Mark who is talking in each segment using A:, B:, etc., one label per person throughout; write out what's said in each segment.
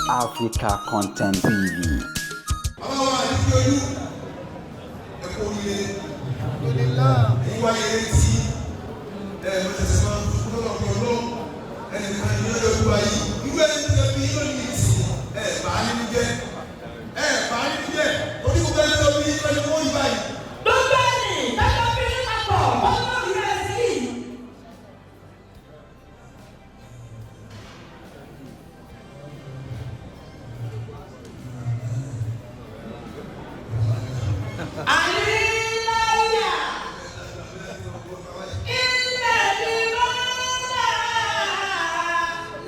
A: Africa Content TV.
B: Bàbá wa àdìsí olú, ẹ̀kọ́ oríire ẹ̀yin wáyé létí ẹ̀ lọ́sẹ̀sẹ̀ máa ń fún lọ́wọ́ ọlọ́ ẹnìkan ní ọjọ́ ìlú ayé irú ẹni tó bí yóò ní ìsìn ẹ̀ bá nínú jẹ́ ẹ̀ bá nínú jẹ́ onígbogbo ẹni tó bí ẹni tó rí báyìí.
C: Gbogbo ẹni tẹ́jọ́ bí ní papọ̀ wọ́n lórí rẹ̀ sí i. Àlìláyà ilẹ̀ ní mọ́lá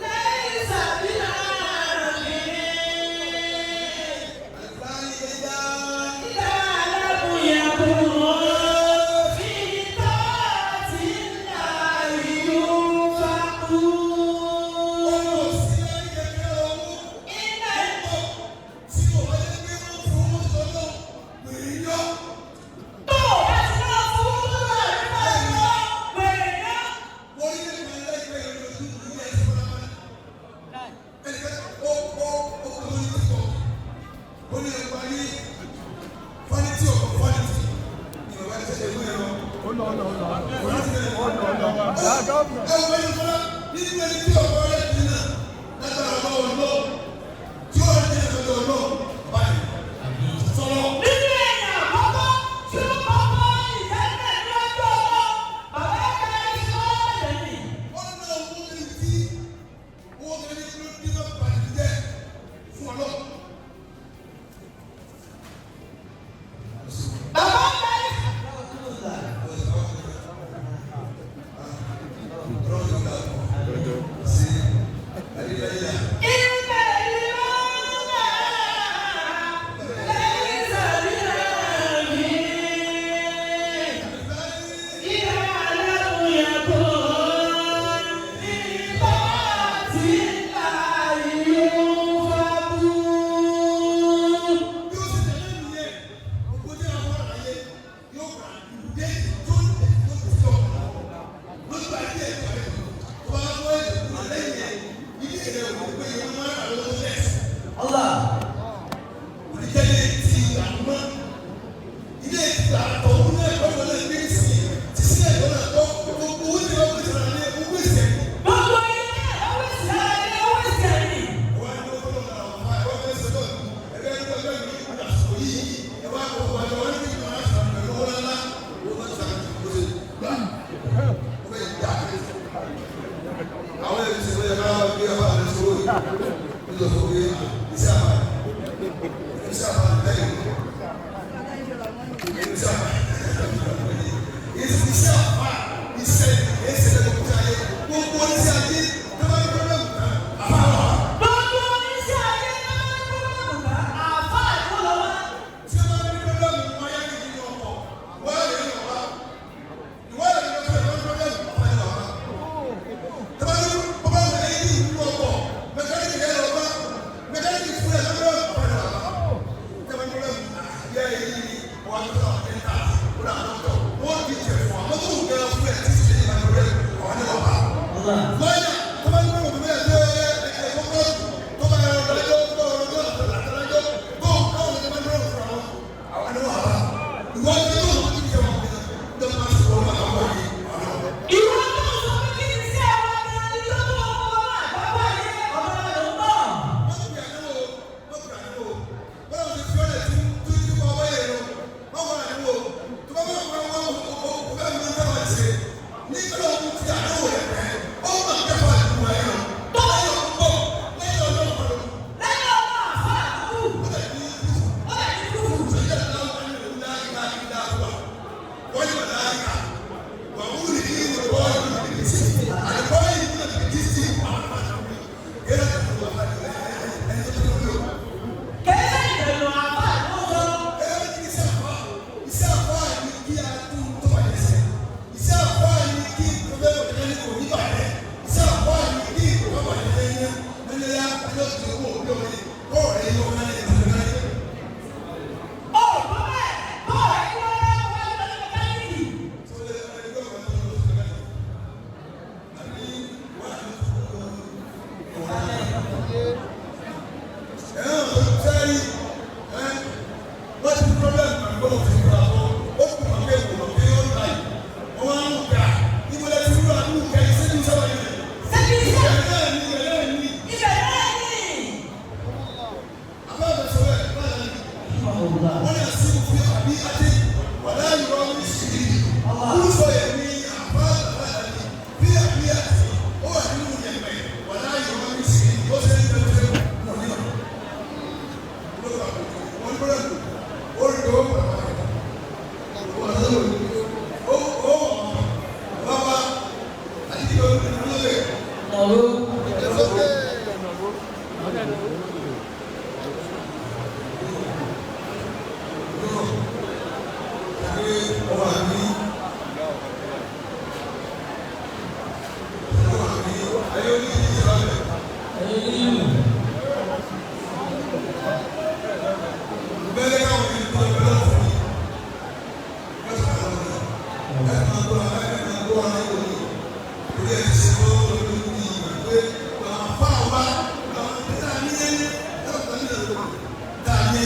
C: lẹ́yìn sàbílà mi.
B: Ó sì ẹni kékeré owó tí ò bá jẹ́ pé wọ́n fún owó tó lọ wèrè yọ. Wọ́n ní ẹni láìpẹ́ yẹn lójú ìlú ẹ̀ sí fọláfọlá. Ẹnìkan ó kọ́ lórí TikTok. Ó ní ẹgbàá ní vanity of vanity. Ìbàbá ní sẹ́yìn ìlú ẹ̀rọ. Ẹ wọ ẹni fọlá nínú ẹni tí ọ̀pọ̀ rẹ̀ ti nà lágbára ọlọ́wọ́ lọ tí ó rẹ̀ ti nà lọ́dọ̀ ọlọ́ báyìí sọ̀rọ̀. Wọ́n ná owó kiri tí owó kiri tí ló dín náà pàdé jẹ́ fún ọlọ́. Sí, àdéhùn. Bí ó ṣe tẹ̀lé nìyẹn, gbogbo tí àwọn ará ayé yóò gbà ìdè tó ń tẹ̀ tó ti sọ lójú ayé ẹ̀ pẹ̀lú tó bá wọ́n ẹ̀ kúrò lẹ́yìn ẹ̀ ilé rẹ̀ wò pé ìwọ́n máa rà lọ́wọ́ lẹ́sìn. Oníjẹ́lé ti àmọ́ ilé ìgbà òun náà kọ́ ló lè gbé sí ti sílẹ̀ lọ́nà tó gbogbo owó tí wọ́n gbé sọ̀rọ̀ ní owó ìsẹ̀. Wọ́n á ní owó lọ́nà àwọn ọmọ ẹ̀ wọ́n fẹ́ sọ́dọ̀ ẹgbẹ́ ẹgbẹ́ ẹgbẹ́ ìlú ìgbà sọ̀rọ̀ yìí ẹ wá kó wájú wọn ní kí wọ́n á sọ̀rọ̀ pẹ̀lú owó ńlá owó tó sọ̀rọ̀ kó ṣe gbà ó bẹ̀ yà. Àwọn ẹbí sọ̀rọ̀ yẹ ká bí ẹ bá lè sọ̀rọ̀ yìí ó lọ sọ pé iṣẹ́ àbá iṣẹ́ àbá lẹ́yìn iṣẹ́ àbá iṣẹ́ àbá iṣẹ́ ẹsẹ̀ lẹ́gbẹ̀ẹ́ kọjá ayé gbogbo oníṣẹ́ ayé tó bá ní pẹ́lú àbá wà. Tí a bá ní pẹ́lú wáyà ní ìlú ọkọ̀ wáyà ní ìlú ọba ìwáyà ní ìlú ọkọ̀ pẹ́lú ọba ní ọba. Tí a bá ní bàbá wà ní ìlú ọkọ̀ mẹkáníkì yẹn lọ bá mẹkáníkì fún ẹ lọ́wọ́ ọba ní ọba. Tí a bá ní pẹ́lú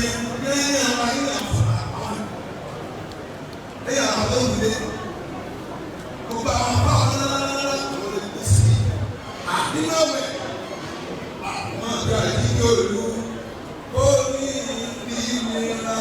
B: yẹn ní àwọn ayé àwọn lẹ́yìn àwọn tó ń gbé gbogbo àwọn bá wọn lọ́lọ́lọ́lọ́ àwọn lè kú sí i nínú ọ̀wẹ̀ àwọn àgbà yìí yóò lu ó ní bí nira.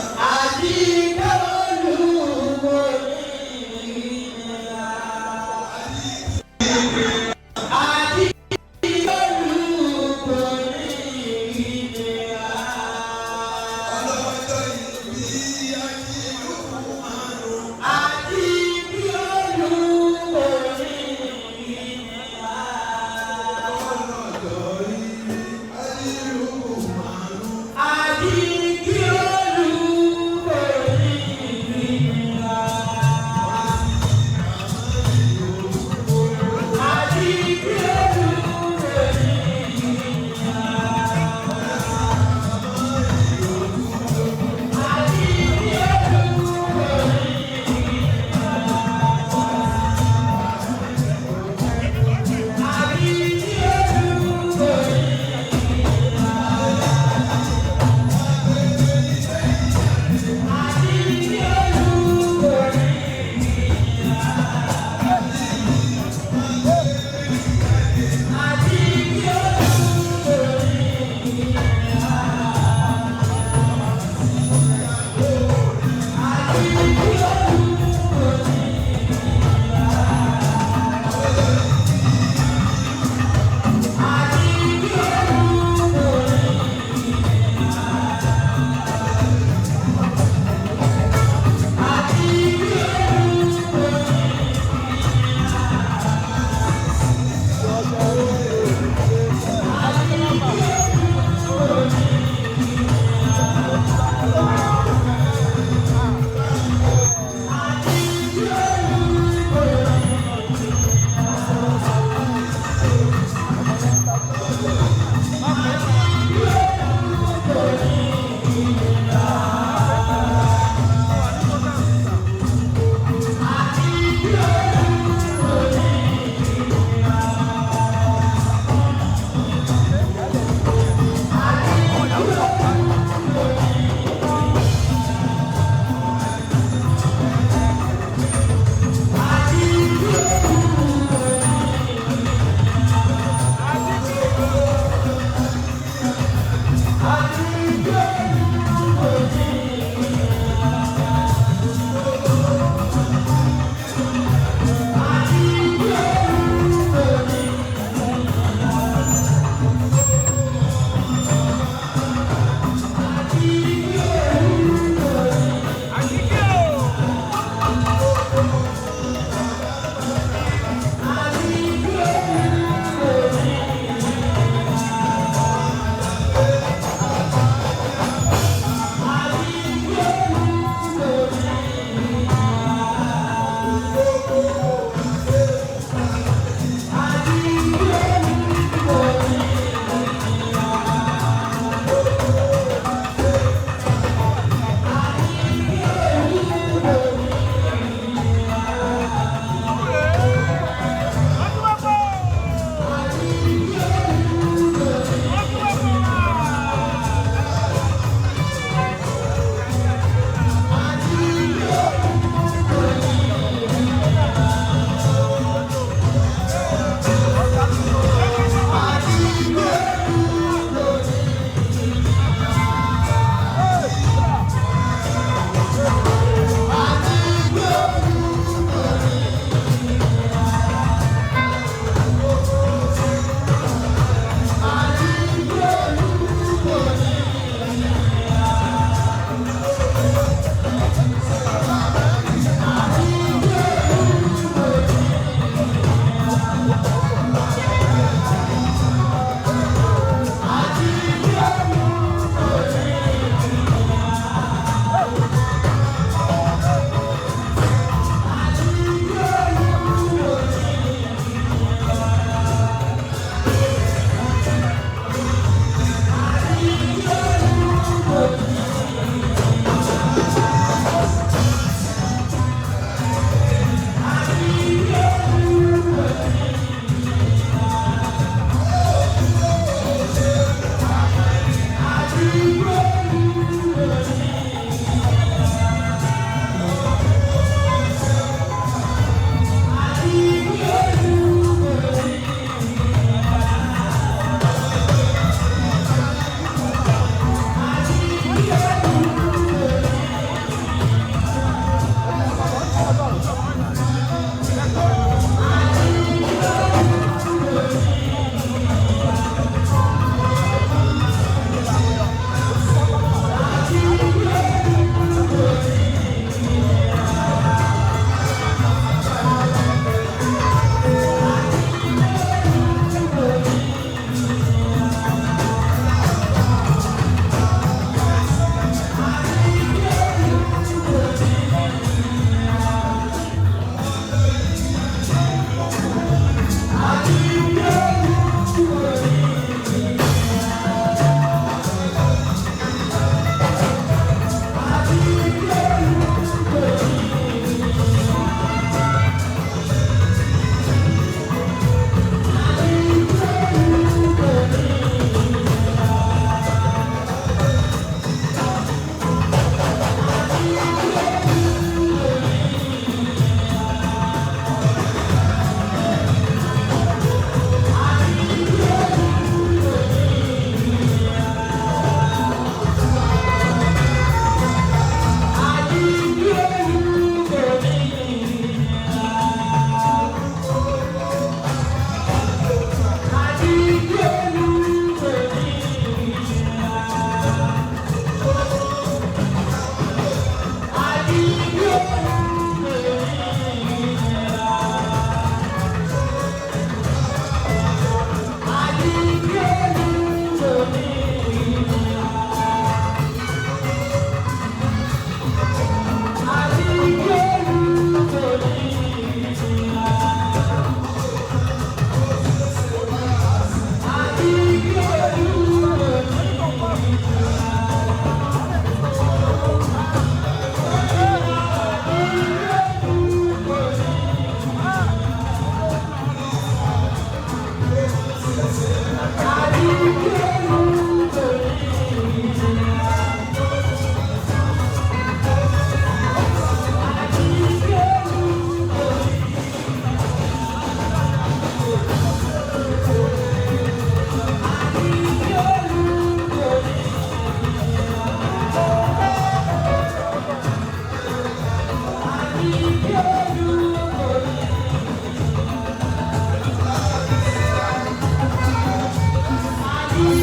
C: Àmín.